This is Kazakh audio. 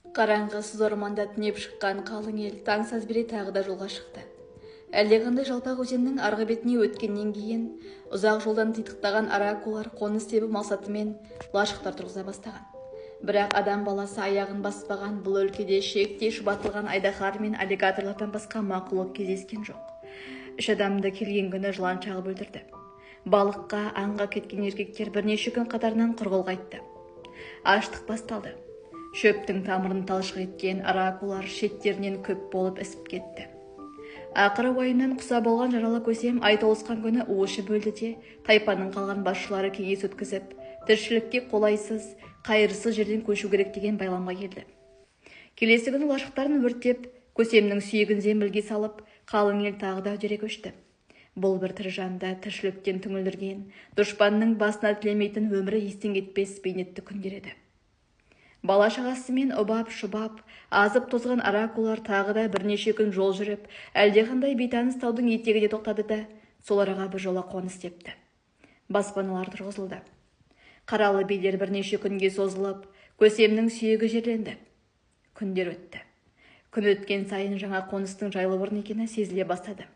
Қараңғысыз орманда түнеп шыққан қалың ел таң саз бере тағы да жолға шықты. Әлдеқандай жалпақ өзеннің арғы бетіне өткеннен кейін ұзақ жолдан титықтаған оракулар қоныс тебу мақсатымен лашықтар тұрғыза бастаған. Бірақ адам баласы аяғын баспаған бұл өлкеде шектей шұбатылған айдаһар мен аллигаторлардан басқа мақұлық кездескен жоқ. Үш адамды келген күні жылан шағып өлтірді. Балыққа, аңға кеткен еркектер бірнеше күн қатарынан құрғыл қайтты. Аштық басталды. Шөптің тамырын талшық еткен оракулар шеттерінен көп болып ісіп кетті. Ақыры уайымнан құса болған жаралы көсем ай толысқан күні уы бөлді де, тайпаның қалған басшылары кеңес өткізіп, тіршілікке қолайсыз, қайырсыз жерден көшу керек деген байламға келді. Келесі күні лашықтарын өртеп, көсемнің сүйегін зембілге салып, қалың ел тағы да үдере көшті. Бұл бір тірі жанды тіршіліктен түңілдірген, дұшпанның басына тілемейтін өмірі естен кетпес бейнетті күндер еді. Бала-шағасымен ұбап-шұбап, азып-тозған оракулар тағы да бірнеше күн жол жүріп, әлдеқандай бейтаныс таудың етегіне тоқтады да, сол араға біржола қоныс тепті. Баспаналар тұрғызылды. Қаралы билер бірнеше күнге созылып, көсемнің сүйегі жерленді. Күндер өтті. Күн өткен сайын жаңа қоныстың жайлы орын екені сезіле бастады.